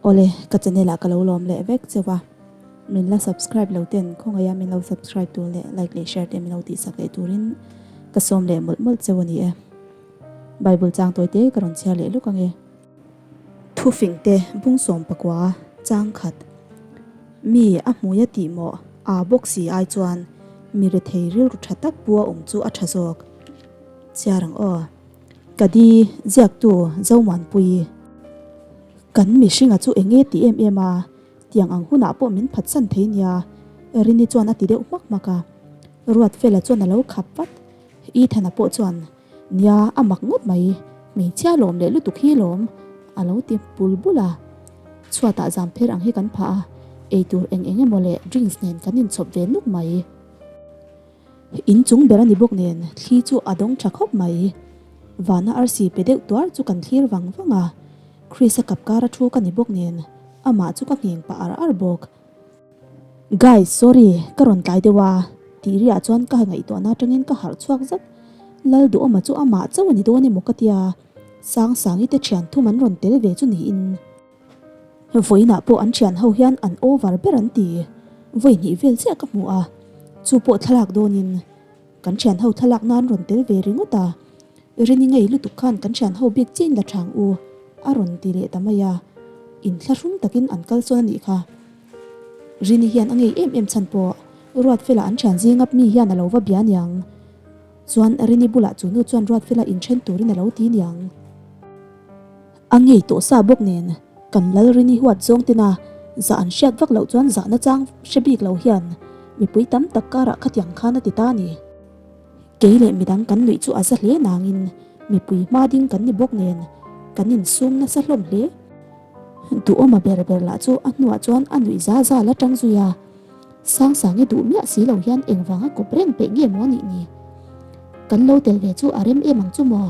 Awle, ka channel ah ka lo lawm leh vek cheu a, min la subscribe lo ten khawngaih a min lo subscribe tur leh like leh share te min lo tihsak leh turin ka sawm leh mawlh mawlh cheu a ni e. Bible chang tawi te ka rawn chhiar leh lawk ange. Thufing te bung 14 chang khat mi a hmui a tih mawh aa bawk si ai chuan mi rethei rilru tha tak pu a awm chu a tha zawk. Chhiar ang aw. Ka di ziaktu Zomuanpui. Kan mihringa chu enge ti em em a, tiang ang hunah pawh min phatsan thei nia, Rini chuan a ti deuh hmak hmak a. Ruatfela chuan a lo khap vat. Ethan-a pawh chuan, Nia, a mak ngawt mai, hmeichhia lawm leh lutuk hi lawm, a lo ti bul bul a. Chhuatah zampher ang hi kan phah a, eitur eng eng emaw leh drinks nen kan inchhawp ve nuk mai. In chung ber a ni bawk nen thli chu a dawng tha khawp mai. Vana arsi pe deuh tuar chu kan thlir vang vang a, Chris-a kap kara thu ka ni bawk nen amah chu ka ngheng pah ar ar bawk. Guys, sorry, ka rawn tlai deuh a, tih riah chuan ka ngaihtuahna atangin ka harh chhuak zat. Lalduhawma chu amah chauh a ni dawn emaw ka tia, Sangsangi te thian thum an rawn tel ve chu niin. Vawiinah pawh an thian ho hian an over ber an ti. Vawi hnih vel chiah ka hmu a, chu pawh thlalak dawnin kan thian ho thlalak nan rawn tel ve ringawt a. Rini ngei lutuk khan kan thian ho bik chin la thang u a rawn ti leh ta mai a, inthlahrung takin an kal sawn a nih kha. Rini hian a ngei em em chhan pawh Ruatfela an thian zingap mi hian a lo va bia niang. Chuan Rini bulah chu nu chuan Ruatfela inthen turin a lo ti niang. A ngei tawh sa bawk nen kan lal Rini huat zawng tina zah an hriat vak loh chuan zahna chang hre bik lo hian mipui tam tak karah khatiang khan a ti ta a ni. Kei leh midang kan nuih chu a za hle nangin mipui hma ding kan ni bawk nen kan insum nasa hlawm hle. Duhawma ber ber lah chu a hnuah chuan a nuih za za la tang zui a. Sangsangi duh miah si lo hian engvanga kawp reng peih nge maw nih ni? Kan lo tel ve chu a rem em ang chu maw?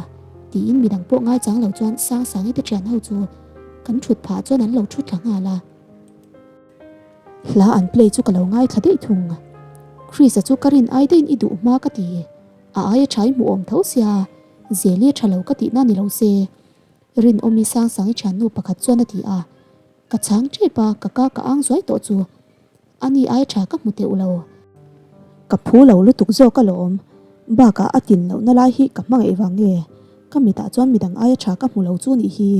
Tiin midang pawh ngaichang lo chuan Sangsangi te thian ho chu kan thut phah chuan an lo thu thla nghal a. Hla an play chu ka lo ngaithla daih thung. Chris-a chu ka rin ai daihin i duh hma ka ti. A aia tha i hmuh awm tho sia, Zeli a tha lo ka tihna ni lo se. Rinawmi Sangsangi thiannu pakhat chuan a ti a. Ka chhang tep a, ka ka ka ang zuai tawh chu. A ni ai tha ka hmu teuh lo. Ka phu lo lutuk zawk alawm. Bakah a tin lohna lai hi ka hmangaih vang nge? Ka mitah chuan midang aia tha ka hmu lo chu nih hi.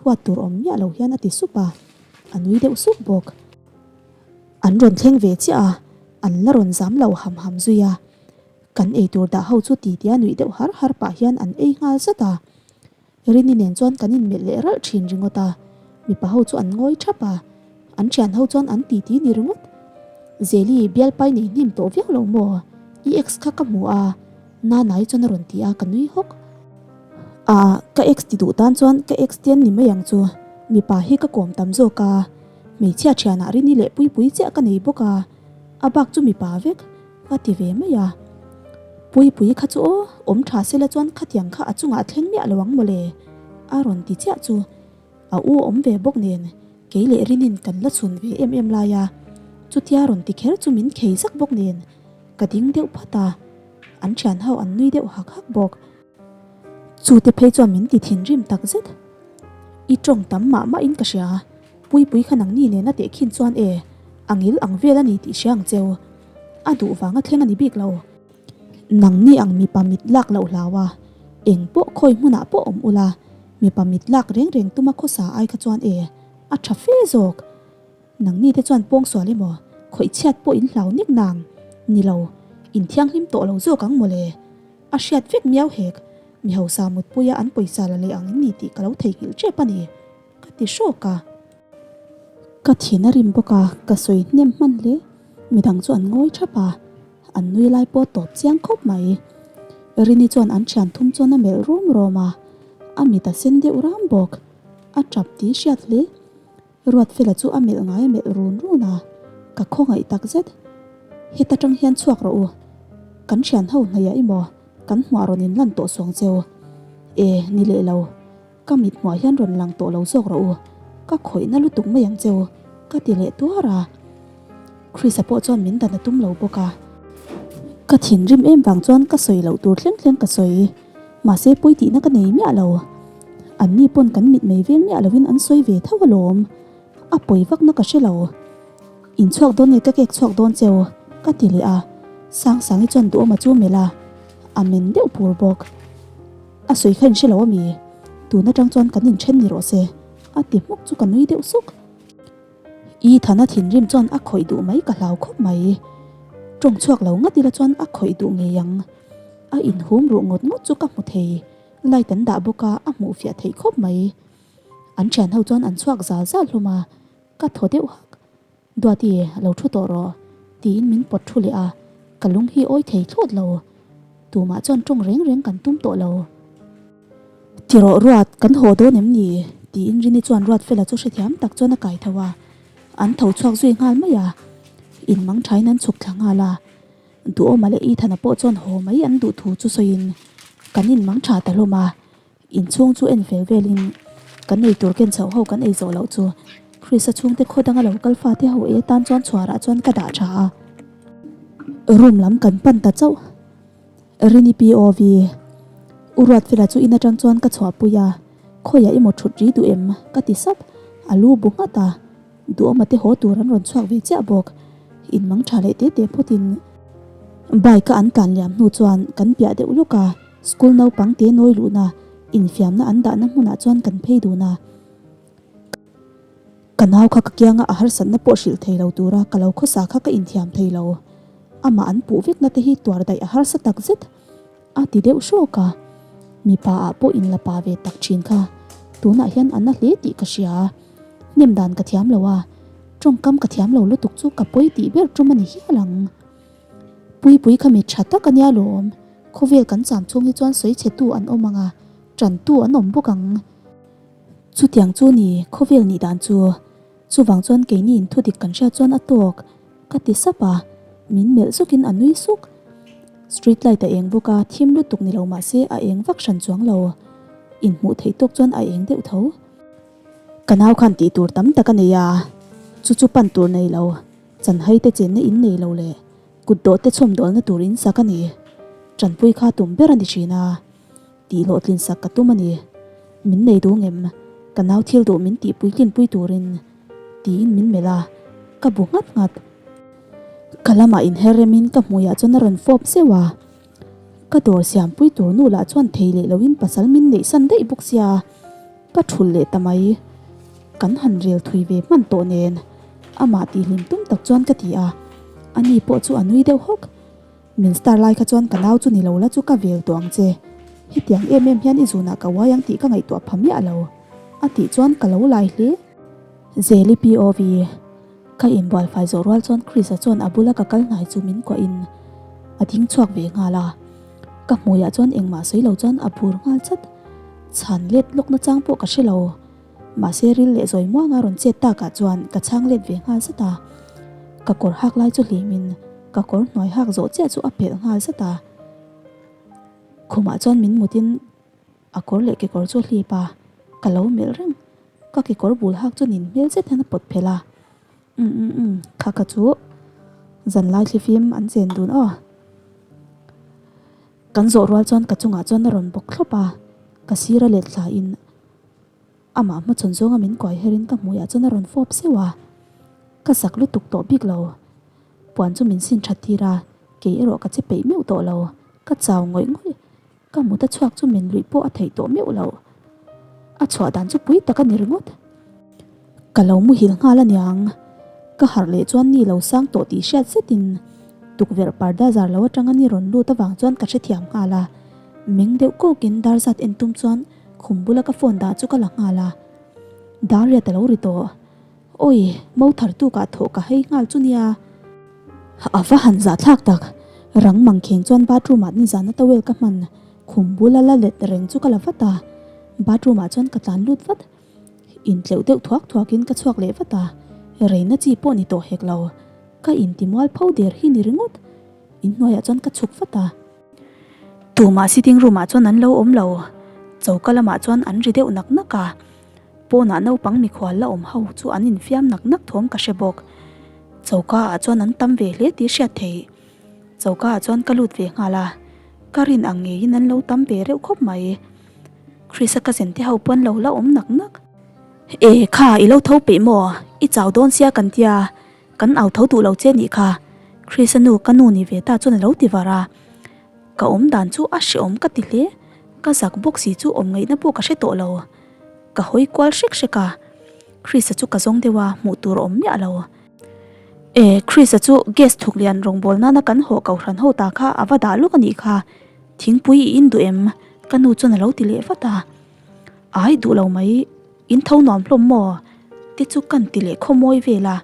Huat tur awm miah lo hian a ti sup a, a nui deuh sup bawk. An rawn thleng ve chiah a, an la rawn zam lo ham ham zui a. Kan eitur dah ho chu ti tia nuih deuh har har pah hian an ei nghal zat a. Rini nen chuan kan inmelh leh ralh thin ringawt a, mipa ho chu an ngawi thap a, an thian ho chuan an titi ni ringawt. Zeli, bialpai nei hnim tawh viau lo maw? I ex kha ka hmu a, Nanai chuan a rawn ti a, ka nui hawk. Ah, ka ex ti duh tan chuan ka ex te an ni mai ang chu, mipa hi ka kawm tam zawk a, hmeichhia thianah Rini leh Puipui chiah ka nei bawk a, a bak chu mipa vek. Ka ti ve mai a. Puipui kha chu aw, awm tha sela chuan khatiang kha a chungah a thleng miah lo ang mawle, a rawn ti chiah chu. A u awm ve bawk nen kei leh Rinin kan la chhun ve em em lai a, chutia rawn ti kher chu min khei zak bawk nen ka ding deuh phat a, an thian ho an nui deuh hak hak bawk. Chute phei chuan min ti thinrim tak zet. I tawng tam mah mah in ka hria, Puipui kha nangni nena tehkhin chuan e, a ngil ang vel a ni tih hria ang cheu. A duh vanga thleng a ni bik lo. Nangni ang mipa mit lak loh hlau a, eng pawh khawi hmunah pawh awm ula, mipa mit lak reng reng tuma khawsa ai kha chuan e, a tha fe zawk. Nangni te chuan pawngsual emaw, khawih chhiat pawh in hlau nek nang. Ni lo, in thianghlim tawh lo zawk ang mawle. A hriat vek miau hek, mi hausa mutpuia an pawisa la leh ang in ni tih ka lo theihnghilh tep a ni, ka ti hrawk a. Ka thin a rim bawk a, ka sawi hnem hman hle. Midang chu an ngawi thap a, an nui lai pawh tawp chiang khawp mai. Rini chuan an thian thum chuan a melh rum rawm a, a mit a sen deuh ram bawk. A tap tih hriat hle. Ruatfela chu a melh ngai a melh run run a, ka khawngaih tak zet. Heta tang hian chhuak rawh u, kan thian ho hnaih ah emaw kan hmuah rawn in lan tawh suang cheu. E, ni leh lo, ka mit hmuah hian rawn lang tawh lo zawk rawh u, ka khawihna lutuk mai ang cheu, ka ti leh tuar a. Chrisa pawh chuan min dan a tum lo bawk a. Ka thinrim em vang chuan ka sawi loh tur thleng thleng ka sawi. Mahse pawi tihna ka nei miah lo. Anni pawn kan mit mei veng miah lovin an sawi ve tho alawm. A pawi vakna ka hre lo. In chhuak dawn nge ka kek chhuak dawn cheu? ka ti leh a, Sangsangi chuan duhawma chu melh a, a men deuh pur bawk. A sawi kha in hre lo ami? Tun atang chuan kan inthen ni rawh se, a ti hmuk chu ka nui deuh suk. Ethana thinrim chuan a khawih duh mai ka hlau khawp mai. Tawng chhuak lo ngat ila chuan a khawih duh ngei ang. A inhum ruh ngawt ngawt chu ka hmu thei. Light an dah bawk a, a hmuh fiah theih khawp mai. An thian ho chuan an chhuak zal zal hlawm a, ka thaw deuh hak. Duati, lo thu tawh rawh, tiin min pawt thu leh a, ka lung hi awi thei thlawt lo. Tumah chuan tawng reng reng kan tum tawh lo. Ti rawh Ruat, kan haw dawn em ni? tiin Rini chuan Ruatfela chu hrethiam tak chuan a kai tho a, an tho chhuak zui nghal mai a, inmang thain an chhuk thla nghal a. Duhawma leh Ethana pawh chuan haw mai an duh thu chu sawiin kan inmang tha ta hlawm a, inchhung chu en fel velin kan ei tur ken chhoh ho kan ei zawh loh chu Chrisa chhungte khaw danga lo kal fate ho ei atan chuan chhuarah chuan ka dah tha a, room lam kan pan ta chauh. Rini POV U Ruatfela chu in atang chuan ka chhuahpui a, khawiah i maw thut ri duh em? ka ti sap, a lu bu nghat a. Duhawma te haw tur an rawn chhuak ve chiah bawk. In mang tha leh te te phawtin bike a an tlan liam hnu chuan kan piah deuh lawk a, school naupang te nawi luhna infiamna an dahna hmunah chuan kan phei dun a. Ka nau kha ka kianga a harsatna pawh hrilh thei lo tura ka lo khawsa kha ka inthiam thei lo. Amah an puh vekna te hi tuar daih a harsa tak zet. A ti deuh hrawk a, mipa ah pawh in la pa ve tak thin kha, tunah hian a na hle tih ka hria, hnem dan ka thiam lo a, tawngkam ka thiam lo lutuk chu ka pawi tih ber tum a ni hial ang. Puipui kha mi tha tak a nia lawm, khawvel kan cham chhung hi chuan sawi chhe tu an awm ang a, tan tu an awm bawk ang. Chutiang chu ni khawvel nih dan chu. Chuvang chuan keini in thudik kan hriat chuan a tawk ka ti sap a, min melh zawkin a nui suk. Street light a eng bawk a, thim lutuk ni lo mah se a eng vak hran chuang lo. Inhmuh theih tawk chuan a eng deuh tho. Ka nau khan tih tur tam tak a nei a, chu chu pan tur nei lo, chanhai te chenna in nei lo leh kut dawh te chhawmdawlna tur in sak a ni. Tanpui kha tum ber a ni thin a. Tih hlawhtlin sak ka tum a ni. Min nei duh ngem, ka nau thil duh min tih puitlinpui turin tiin min melh a, ka bu nghat nghat. Ka lamah inher remin ka hmuiah chuan a rawn fawp zeuh a, ka dawr siampui tur nu lah chuan thei leh loin pasal min neih san daih bawk sia, ka thulh leh ta mai. Kan han rel thui ve hman tawh nen amah tihhlim tum tak chuan ka ti a, ani pawh chu a nui deuh hawk. Min star lai kha chuan ka nau chu ni lo la chu ka vel tawh ang che. Hetiang em em hian i zunah ka uai ang tih ka ngaihtuah pha miah lo. A tih chuan ka lo lai hle. Zeli POV, Ka inbual fai zawh rual chuan Chris-a chuan a bula ka kal hnai chu min kuahin a ding chhuak ve nghal a. Ka hmuiah chuan engmah sawi lo chuan a bur nghal chat. Chhan let lawk nachang pawh ka hre lo. Mahse ril leh zawi muanga rawn chet takah chuan ka chhang let ve nghal zat a. Ka kawr hak lai chu hlimin ka kawr hnuai hak zawh chiah chu a pelh nghal zat a. Khumah chuan min mutin a kawr leh kekawr chu a hlip a, ka lo melh reng. Ka kekawr bul hak chu nin hmel zet hian a pawt phelh a. Umm umm umm kha kha chu zanlai thlifim an chen dun aw. Kan zawh rual chuan ka chungah chuan a rawn bawk thlawp a, ka sir a let thlain Amah hmachhawn zawnga min kuai herin ka hmuiah chuan a rawn fawp zeuh a, ka zak lutuk tawh bik lo. Puan chu min sin that tir a, kei erawh ka che peih meuh tawh lo, ka chau ngawih ngawih. Ka mut a chhuak chu min luih pawh a theih tawh meuh lo. A chhuah dan chu pui tak a ni ringawt. Ka lo muhil nghal a niang. Ka harh leh chuan ni lo sang tawh tih hriat zetin tukverh parda zar lo atanga ni rawn lut avang chuan ka hrethiam nghal a, meng deuh kawkin dar zat en tum chuan Khum bula ka phone dah chu ka la nghal a, Dariat a lo ri tawh. Awi, mo thar tukah thawh ka hei nghal chu nia. A va han zah thlak tak. Rang mang kheng chuan bathroom ah nizana towel ka hman khum bula la let reng chu ka la vat a, bathroom ah chuan ka tlan lut vat. Intleuh deuh thuak thuak in ka chhuak leh vat a, reina chi pawh ni tawh hek lo. Ka inti mual pho der hi ni ringawt. Inhnuaiah chuan ka chhuk vat a. Tumah sitting room ah chuan an lo awm lo, choka lamah chuan an ri deuh nak nak a, pawnah naupang mikhual la awm ho chu an infiam nak nak thawm ka hre bawk. Choka ah chuan an tam ve hle tih hriat theih. Choka ah chuan ka lut ve nghal a, ka rin ang ngeiin an lo tam ve reuh khawp mai. Chrisa cousin te ho pawn lo la awm nak nak. E kha i lo tho peih maw? I chau dawn sia kan tia, kan au tho duh lo che nih kha Chris-a nu ka nu ni ve ta chuan a lo ti var a. Ka awm dan chu a hrehawm ka ti hle, ka zak bawk si chu awm ngaihna pawh ka hre tawh lo. Ka hawi kual hrek hrek a, Chris-a chu ka zawng deuh a, hmuh tur a awm miah lo. E, Chris-a chu gas thuk lian rawngbâwl nana kan hawh kohhran ho ta kha a va dah lawk a nih kha, thingpui i in duh em? Ka nu chuan a lo ti leh vat a. Ai duh lo mai, in tho nuam hlawm maw? Te chu kan ti leh khawmawi vel a.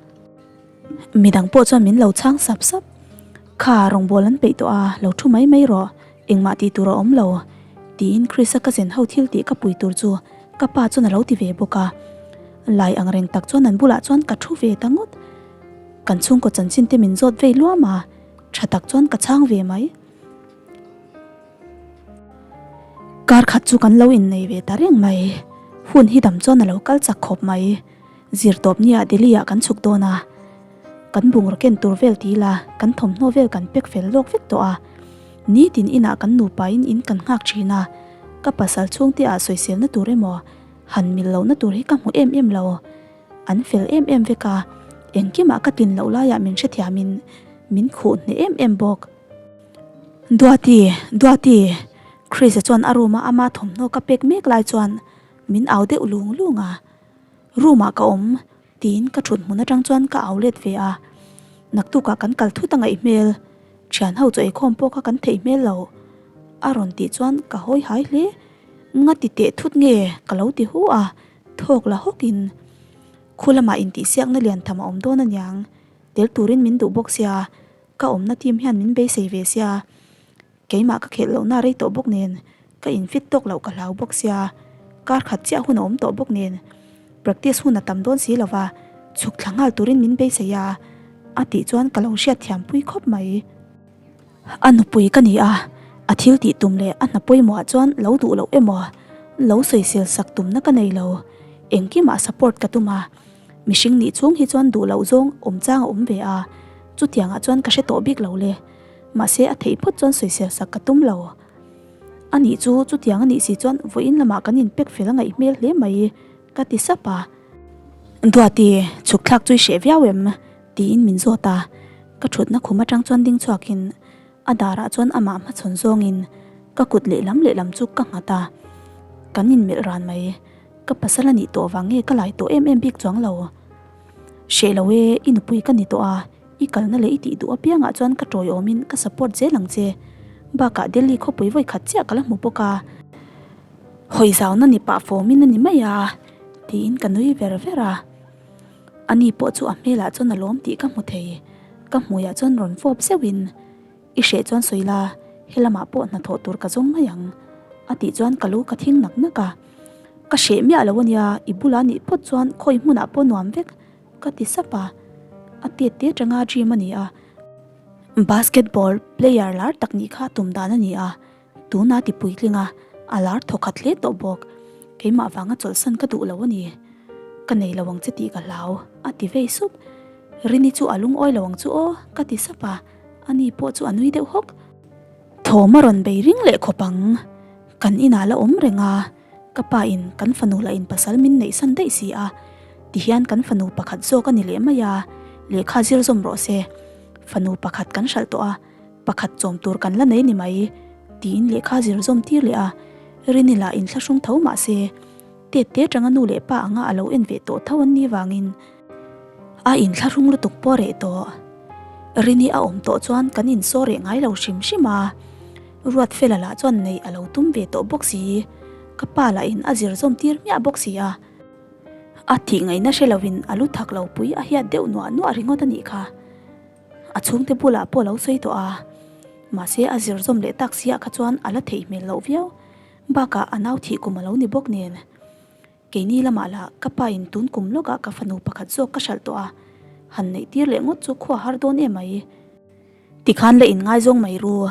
Midang pawh chuan min lo chhang sap sap. Kha rawngbâwl an peih tawh a, lo thu mai mai rawh, engmah tih tur a awm lo, tiin Chris-a cousin ho thil tih ka pui tur chu ka pa chuan a lo ti ve bawk a. Lai ang reng tak chuan an bulah chuan ka thu ve ta ngawt. Kan chhungkaw chanchin te min zawt vei luam a, tha tak chuan ka chhang ve mai. Kar khat chu kan lo innei ve ta reng mai. Hun hi dam chuan a lo kal chak khawp mai. Zir tawp nia Delhi ah kan chhuk dawn a. Kan bungraw ken tur vel ti ila kan thawmhnaw vel kan pack fel lawk vek tawh a. Nitin inah kan nupa in in kan nghak thin a. Ka pasal chhungte ah sawiselna tur emaw Han mil lohna tur hi ka hmu em em lo. An fel em em vek a, engkimah ka tlin loh laiah min hrethiamin min khuh hneh em em bawk. Duati, Duati! Chris-a chuan a room-a ama thawmhnaw ka pek mek lai chuan min au deuh lung lung a. Room-ah ka awm, tiin ka thut hmun atang chuan ka au let ve a. Naktukah kan kal thut a ngaih hmel, thian ho chu eikhawm pawh kha kan theih hmel lo, a rawn tih chuan ka hawi hai hle. Nga ti teh thut nge ka lo ti hu a, thawk la hawk in khu lamah intihsiakna lian tham a awm dawn aniang, tel turin min duh bawk sia, ka awmna team hian min beisei ve sia, keimah ka khelh lohna rei tawh bawk nen ka in fit tawk loh ka hlau bawk sia, kar khat chiah hun a awm tawh bawk nen practice hun a tam dawn si lova chhuk thla nghal turin min beisei a, a tih chuan ka lo hriatthiam pui khawp mai. A nupui ka ni a, a thil tih tum leh a hna pawimawhah chuan lo duh loh emaw, lo sawisel sak tumna ka nei lo. Engkimah support ka tum a, mihring nih chhung hi chuan duh loh zawng awm chang a awm ve a, chutiangah chuan ka hre tawh bik lo le. Mahse a theih phawt chuan sawisel sak ka tum lo. A nih chu chutiang a nih si chuan vawiin lamah kan inpek fel a ngaih hmel hle mai ka ti sap a. Duati, chhuk thlak chu i hreh viau em? Tiin min zawt a, ka thutna khum atang chuan ding chhuakin a darah chuan amah hmachhawn zawngin ka kut lehlam lehlam chu ka nghat a, kan inmelh ran mai. Ka pasal a nih tawh vang nge ka lai tawh em em bik chuang lo. Hreh lo e, i nupui ka ni tawh a, i kalna leh i tih duh apiangah chuan ka tawiawmin ka support zel ang che. Bakah Delhi khawpui vawi khat chiah ka la hmu bawk a, hawi zauna ni pah fawmin a ni mai a, tiin ka nui ver ver a. Ani pawh chu a hmelah chuan a lawm tih ka hmu thei. Ka hmuiah chuan rawn fawp zeuhin, I hreh chuan sawi la, helamah pawh hnathawh tur ka zawng mai ang, a tih chuan ka lu ka thing nak nak a. Ka hreh miah lo ania, i bulah nih phawt chuan khawi hmunah pawh nuam vek, ka ti sap a. A tet te atanga dream a ni a, basketball player lar tak nih kha tum dan a ni a. Tuna ti puitling a, a lar thawkhat hle tawh bawk. Keimah vanga chawlhsan ka duh lo a ni. Ka nei lo ang che tih ka hlau, a ti vei sup. Rini chu a lungawi lo ang chu aw, ka ti sap a, ani pawh chu a nui deuh hawk. Thawm a rawn bei ring leh khawp ang. Kan inah la awm reng a, ka pa in kan fanu lah in pasal min neihsan daih si a, tihian kan fanu pakhat zawk a ni leh mai a, lehkha zir zawm rawh se. Fanu pakhat kan hralh tawh a. Pakhat chawm tur kan la nei ni mai, tiin lehkha zir zawm tir leh a, Rini lah inthlahrung tho mah se, tet te atanga nu leh pa anga a lo en ve tawh tho an nih vangin a inthlahrung lutuk pawh reh tawh. Rini a awm tawh chuan kan insaw reh ngai lo hrim hrim a, Ruatfela lah chuan neih a lo tum ve tawh bawk si, ka pa lahin a zir zawm tir hmiah bawk si a, a thih ngaihna hre lovin a lu thak lo pui a hiat deuh nuah nuah ringawt a nih kha. A chhungte bulah pawh a lo sawi tawh a, mahse a zir zawm leh tak siah kha chuan a la theih hmel loh viau. Bakah a nau thih kum a lo ni bawk nen. Keini lamah lah ka pa in tun kum lawkah ka fanu pakhat zawk ka hralh tawh a, han neih tir leh ngawt chu khua har dawn em mai. Tikhan la inngaizawng mai ru,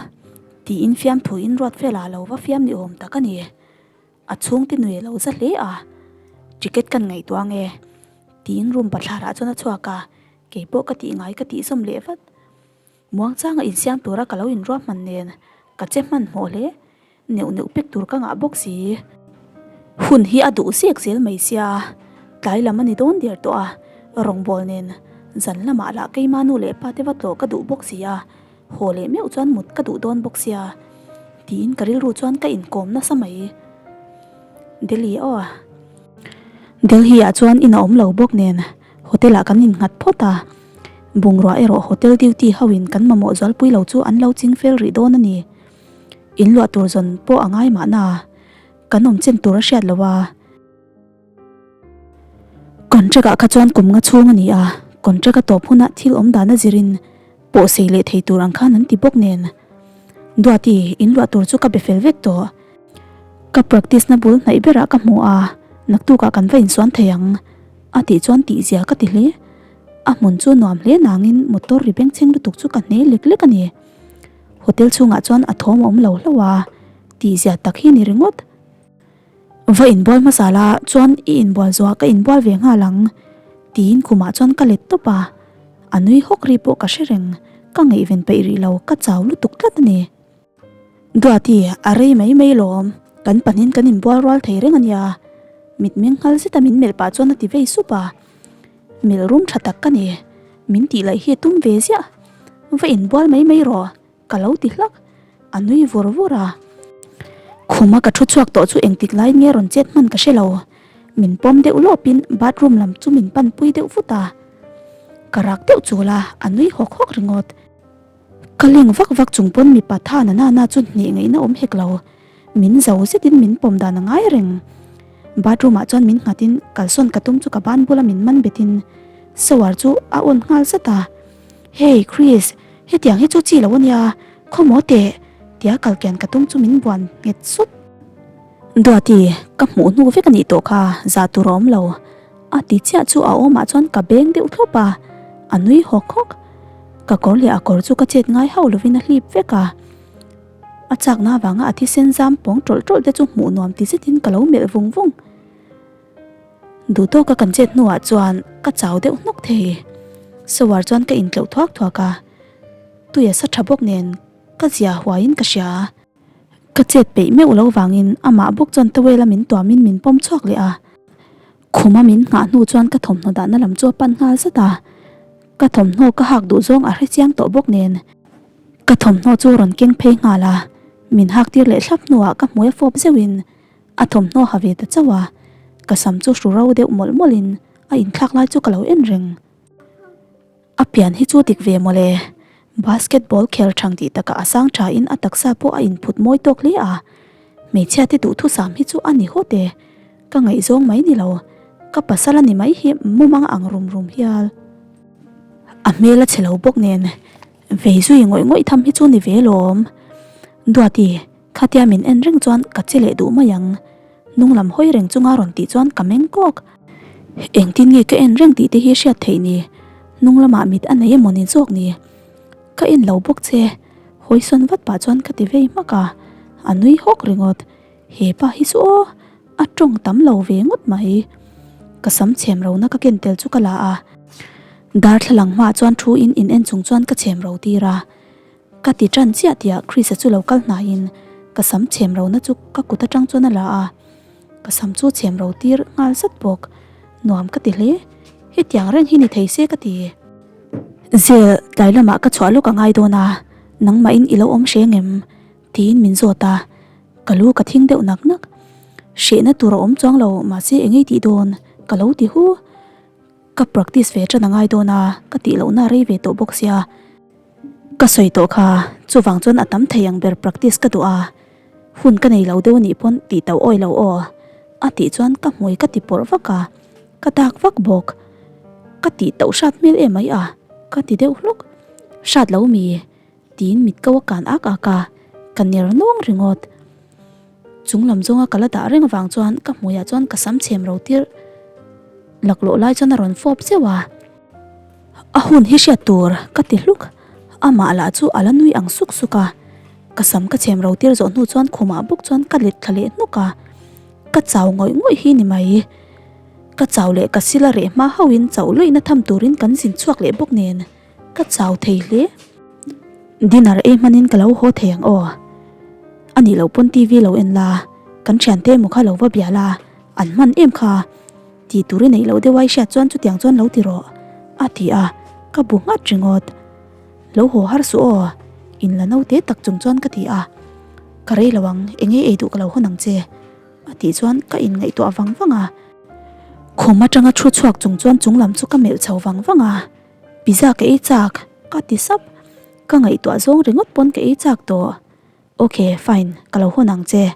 tiin fiamthu in ruat velah a lo va fiam ni awm tak a ni. A chhungte nui a lo za hle a, ticket kan ngaihtuah ange, tiin room bathlarah chuan a chhuak a. Kei pawh ka tih ngai ka tih zawm leh vat. Muangchanga insiam tura ka lo inruah hman nen ka che hmanhmawh hle. Neuh neuh pek tur ka ngah bawk si. Hun hi a duh zek zel mai sia. Tlai lam a ni dawn der tawh a, rawngbâwl nen zan lamah lah keima nu leh pa te va tlawh ka duh bawk si a, haw leh meuh chuan mut ka duh dawn bawk sia tiin ka rilru chuan ka inkawm nasa mai. Delhi aw. Delhi ah chuan in a awm lo bawk nen hotel ah kan innghat phawt a, bungrua erawh hotel duty ho in kan mamawh zualpui lo chu an lo ching fel rih dawn a ni. In luah tur zawn pawh a ngai mahna kan awm chen tur a hriat lo a. Contract ah kha chuan kum nga chhung a ni a, contract a tawp hunah thil awm dan a zirin pawh sei leh thei tur ang khan an ti bawk nen. Duati, in luah tur chu ka be fel vek tawh. Ka practice na bul hnaih berah ka hmu a, naktukah kan va insuan thei ang a tih chuan tihzia ka ti hle. A hmun chu nuam hle nangin motor ri bengchheng lutuk chu ka hne lek lek a ni. Hotel chhungah chuan a thawm a awm lo hlauh a, tihzia tak hi ni ringawt. Va inbual hmasa la chuan i inbual zuah ka inbual ve nghal ang tiin khumah chuan ka let tawp a, a nui hawk ri pawh ka hre reng, ka ngaihven peih rih lo ka chau lutuk tlat a ni. Duati, a rei mai mai lawm, kan pahnihin kan inbual rual thei reng a nia mitmeng nghal zeta min melh pah chuan a ti vei sup a, melh rum tha tak ka ni, min tih laih hi a tum ve ziah, va inbual mai mai rawh. Ka lo ti hlak, a nui vur vur a. Khuma ka thu chhuak tawh chu engtik laiin nge rawn chet hman ka hre lo. Min pawm deuh lawpin bathroom lam chu min pan pui deuh vut a. Ka rak deuh chul a, a nui hawk hawk ringawt. Ka leng vak vak chung pawn mipa tha na na na chu hneh ngaihna awm hek lo. Min zo zetin min pawm dan a ngai reng. Bathroom ah chuan min nghatin kalsawn ka tum chu ka ban bula min man betin shower chu a on nghal zat a. Hey Chris, hetiang hi chu chi lo ania, khawmaw teh tia kalkian ka tum chu min buan nghet sut. Duati, ka hmuh hnu vek anih tawh kha, zah tur a awm lo. A ti chiah chu a awmah chuan ka beng deuh thlawp a, a nui hawk hawk. Ka kawr leh a kawr chu ka chet ngai hauh lovin a hlip vek a. A chakna avanga a thisen zam pawng tawlh tawlh te chu hmuh nuam ti zetin ka lo melh vung vung. Duh tawka kan chet hnuah chuan ka chau deuh hnawk thei. Shower chuan ka intleuh thuak thuak a, tui a sa tha bawk nen ka zia huaiin ka hria. Ka chet peih meuh lo vangin amah bawk chuan towel a min tuamin min pawm chhuak leh a. Khuma min nghah hnu chuan ka thawmhnaw dahna lam chu a pan nghal zat a, ka thawmhnaw ka hak duh zawng a hre chiang tawh bawk nen ka thawmhnaw chu rawn keng phei nghal a, min hak tir leh thlap hnuah ka hmui a fawp zeuhin A thawmhnaw ha ve ta chauh a, ka sam chu hru ro deuh mawlh mawlhin a inthlak lai chu ka lo en reng. A pian hi chu dik ve mawle, basketball khel thang tih takah a sang thain a taksa pawh a inphut mawi tawk hle a, hmeichhia te duhthusam hi chu a ni hawt e, ka ngaihzawng mai ni lo, ka pasal a ni mai hi mumang ang rum rum hial. A hmel a chhe lo bawk nen, vei zui ngawih ngawih tham hi chu ni ve lawm. Duati. Khatia min en reng chuan ka che leh duh mai ang. Hnung lam hawi reng chunga rawn tih chuan ka meng kawk. Engtin nge ka en reng tih te hi hriat theih ni? Hnung lamah mit a nei emaw ni zawk ni? Ka en lo bawk che. Hawi sawn vat pah chuan ka ti vei hmak a, a nui hawk ringawt. He pa hi chu aw, a tawng tam lo ve ngawt mai. Ka sam chhem rona ka ken tel chu ka la a. Darthlalang hmaah chuan thu in in en chung chuan ka chhem ro tir a. Ka ti tan chiah tihah Chris-a chu lo kal hnaiin ka sam chhem rona chu ka kut atang chuan a la a, ka sam chu chhem ro tir nghal zat bawk. Nuam ka ti hle, hetiang reng hi ni thei se ka ti. Zel, tlai lamah ka chhuah lawk a ngai dawn a, nangmahin i lo awm hreng em? tiin min zawt a, ka lu ka thing deuh nak nak. Hrehna tur a awm chuang lo, mahse engei tih dawn ka lo ti hu. Ka practice ve tan a ngai dawn a, ka tih lohna a rei ve tawh bawk sia. Ka sawi tawh kha, chuvang chuan a tam thei ang ber practice ka duh a, hun ka nei lo deuh anih pawn tih tauh awi lo aw, a tih chuan ka hmui ka ti pawrh vak a, ka dak vak bawk. Ka tih tauh hrat hmel em mai a, ka ti deuh hluk. Hrat lo mi? Tiin mit ko a kan ak ak a, ka ner nawng ringawt. Chung lam zawnga ka la dah reng avang chuan ka hmuiah chuan ka sam chhem ro tir laklawh lai chuan a rawn fawp zeuh a. A hun hi hriat tur ka ti hluk, amah lah chu a la nui ang suk suk a. Ka sam ka chhem ro tir zawh hnu chuan khumah bawk chuan ka let thla leh hnuk a, ka chau ngawih ngawih hi ni mai. Ka chau leh ka sila reh hma hauhin chauh luihna tham turin kan zin chhuak leh bawk nen. Ka chau thei hle. Dinner ei hmanin ka lo haw thei ang aw. A nih loh pawn TV lo en la, kan thiante emaw kha lo va bia la, an hman em kha. Tih tur i neih loh deuh a i hriat chuan chutiang chuan lo ti rawh, a ti a, ka bu nghat ringawt. Lo haw har suh aw, in la naute tak chung chuan ka ti a. Ka rei lo ang, eng ei ei duh ka lo hawn ang che, a tih chuan ka inngaihtuah vang vang a. Khum atanga thu chhuak chung chuan chung lam chu ka melh chho vang vang a, Pizza ka ei chak, ka ti sap. Ka ngaihtuah zawng ringawt pawn ka ei chak tawh. Ok, fine, ka lo hawn ang che.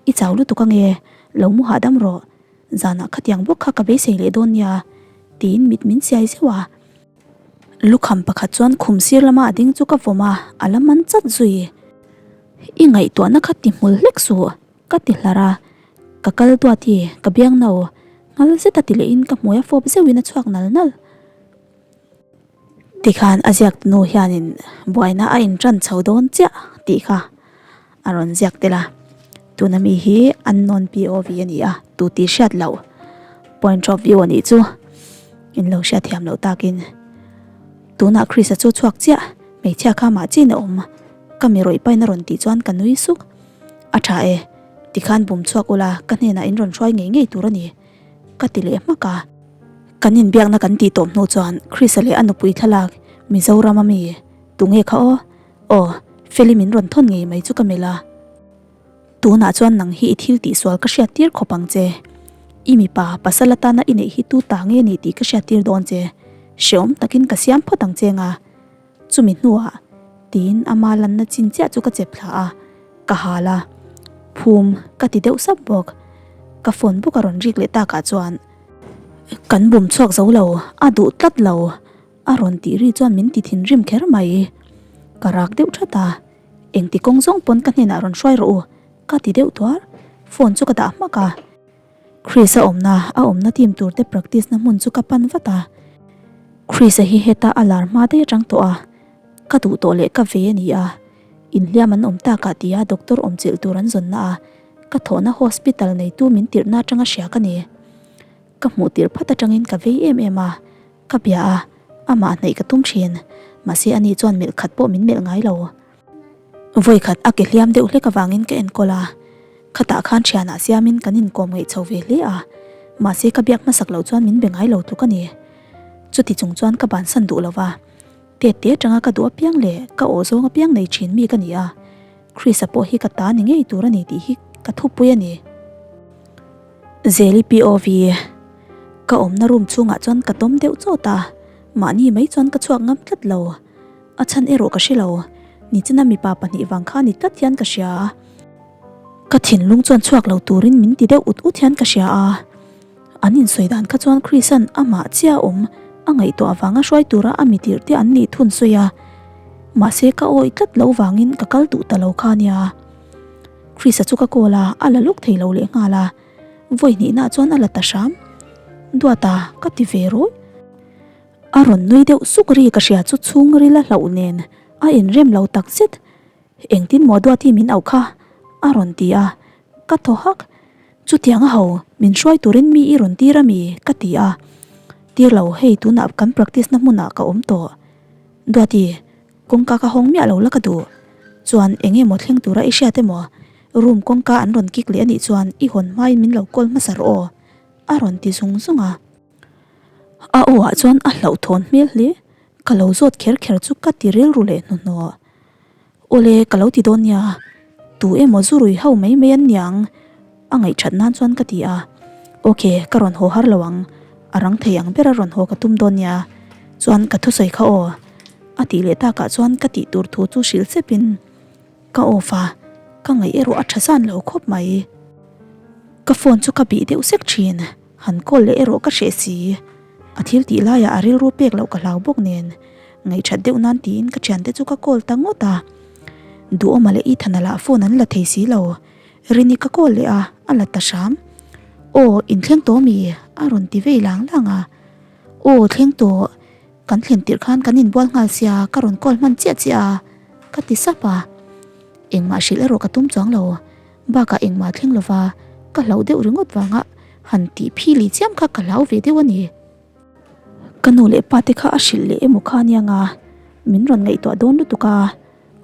I chau lutuk ange, lo mu hahdam rawh. Zanah khatiang bawk kha ka beisei leh dawn nia, tiin mit min siai zeuh a. Lukham pakhat chuan khum sir lama a ding chu ka vawm a, a la man chat zui. I ngaihtuahna kha ti hmul hlek suh, ka ti hlar a. Ka kal duat i, ka biang no. Nghal zeta ti lehin ka hmui a fawp zeuhin a chhuak nal nal. Tikhan a ziak nu hianin buaina a intan chho dawn chiah tih kha a rawn ziak tel a, tuna mi hi unknown POV a ni a, tu tih hriat loh point of view a nih chu in lo hriat thiam loh takin tunah Christ-a chu chhuak chiah hmeichhia kha mah chin a awm ka mi rawih pain a rawn tih chuan ka nui suk a tha e tikhan bum chhuak ula ka hnenah in rawn hruai ngei ngei tur a ni ka ti leh hmak a. Kan inbiakna kan tih tawp hnu chuan Chrisa leh a nupui thlalak Mizoram a mi tunge kha aw? Aw, Feli min rawn thawn ngei mai chu ka melh a. Tunah chuan nang hi i thil tihsual ka hriat tir khawp ang che. I mipa pasal atana i neih hi tu ta nge ni tih ka hriat tir dawn che. Hreawm takin ka siam phawt ang che nga. Chumi hnuah tiin ama lanna chin chiah chu ka chep thla a, ka hal a. Phum ka ti deuh sap bawk. Ka phone bawk a rawn rik leh takah chuan. Kan bum chhuak zo lo, a duh tlat lo, a rawn tih ri chuan min ti thinrim kher mai. Ka rak deuh that a, engti kawng zawng pawn ka hnenah rawn hruai rawh u, ka ti deuh tuar, phone chu ka dah hmak a. Chris a awmna, a awmna team tur te practice na hmun chu ka pan vat a. Chris a hi heta a lar hma daih atang tawh a, ka duh tawh leh ka ve a ni a, inhliam an awm takah tia doctor awmchilh tur an zawn na a, Ka thawhna hospital neitu min tirhna atanga hria ka ni. Ka hmuh tirh phat atangin ka vei em em a, ka bia a, amah hnaih ka tum thin. Mahse ani chuan melh khat pawh min melh ngai lo. Vawi khat a ke hliam deuh hlek avangin ka enkawl a, khatah khan thianah siamin kan inkawm ngaih chho ve hle a, mahse ka biak hmasak loh chuan min be ngai lo tluk a ni. Chuti chung chuan ka bansan duh lo va, tet te atanga ka duh apiang leh ka aw zawng apiang nei thin mi ka ni a. Chrisa pawh hi ka ta ni ngei tur a ni tih hi ka thupui a ni. Zeli POV Ka awmna room chhungah chuan ka tawm deuh chawt a, mahni mai chuan ka chhuak ngam tlat lo. A chhan erawh ka hre lo, nichina mipa pahnih vang kha ni tlat hian ka hria. Ka thinlung chuan chhuak lo turin min ti deuh ut ut hian ka hria a. An insawi dan kha chuan Chrisa'n amah chiah awm a ngaihtuah avanga hruai tura a mi tirh te an nih thun sawi a. Mahse ka awih tlat loh vangin ka kal duh ta lo kha nia. Chrisa chu ka call a, a la lawk thei lo leh nghal a. Vawi hnihna chuan a la ta hram. Duata, ka ti ve rawih. A rawn nui deuh suk ri ka hria chu chhungril a hlauh nen a inrem lo takzet. Engtin maw Duati min auh kha? a rawn ti a, ka thaw hak. Chutiang a ho, min hruai turin mi i rawn tir a mi? ka ti a. Tir lo, hei tunah kan practice na hmunah ka awm tawh. Duati, kawngka ka hawng miah lo la ka duh. Chuan eng emaw thleng tura i hriat emaw? Room kawngka an rawn kik leh anih chuan i hawn hmain min lo call hmasa rawh aw, a rawn ti zung zung a. A aw ah chuan a hlauhthawn hmel hle. Ka lo zawt kher kher chu ka ti rilru leh hnuhnawh. Awle, ka lo ti dawn nia. Tu emaw zu rui ho mai mai an niang? A ngaihthat nan chuan ka ti a. Ok, ka rawn haw har lo ang. A rang thei ang bera rawn haw ka tum dawn nia. Chuan ka thusawi kha aw. A tih leh takah chuan ka tih tur thu chu hrilh chepin ka off a, ka ngaih erawh a tha zan lo khawp mai. Ka phone chu ka bih deuh sek thin. Han call leh erawh ka hreh si. A thil tih laiah a rilru pek loh ka hlau bawk nen, ngaihṭhat deuh nan tiin ka ṭhiante chu ka call ta ngawt a. Duhawma leh Ethana lah phone an la thei si lo. Rini ka call leh a, a la ta hram. Aw, inthleng tawh mi? a rawn ti vei lang lang a. Aw, thleng tawh. Kan thlen tirh khan kan inbual nghal sia, ka rawn call hman chiah chiah a, ka ti sap a. Engmah hrilh erawh ka tum chuang lo. Bakah engmah thleng lova ka hlauh deuh ringawt vanga han tih phili chiam kha ka hlau ve deuh a ni. Ka nu leh pa te kha a hrilh leh emaw kha ania nga, min rawn ngaihtuah dawn lutuk a,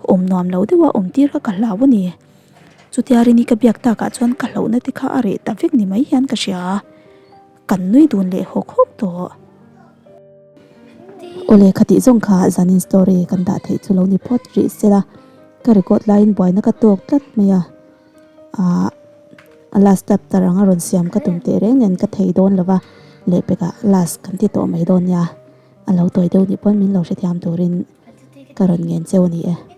awm nuam lo deuha awm tir kha ka hlau a ni. Chutia Rini ka biak takah chuan ka hlauhna te kha a reh ta vek ni mai hian ka hria. Kan nui dun leh hawk hawk tawh. Awle khatih zawng kha zanin story kan dah theih chu lo ni phawt rih sela, ka record laiin buaina ka tawk tlat mai a, ah a last chapter anga rawn siam ka tum teh reng nen ka thei dawn lova, lehpekah last kan ti tawh mai dawn nia, a lo tawi deuh nih pawn min lo hrethiam turin ka rawn ngen cheu a ni e.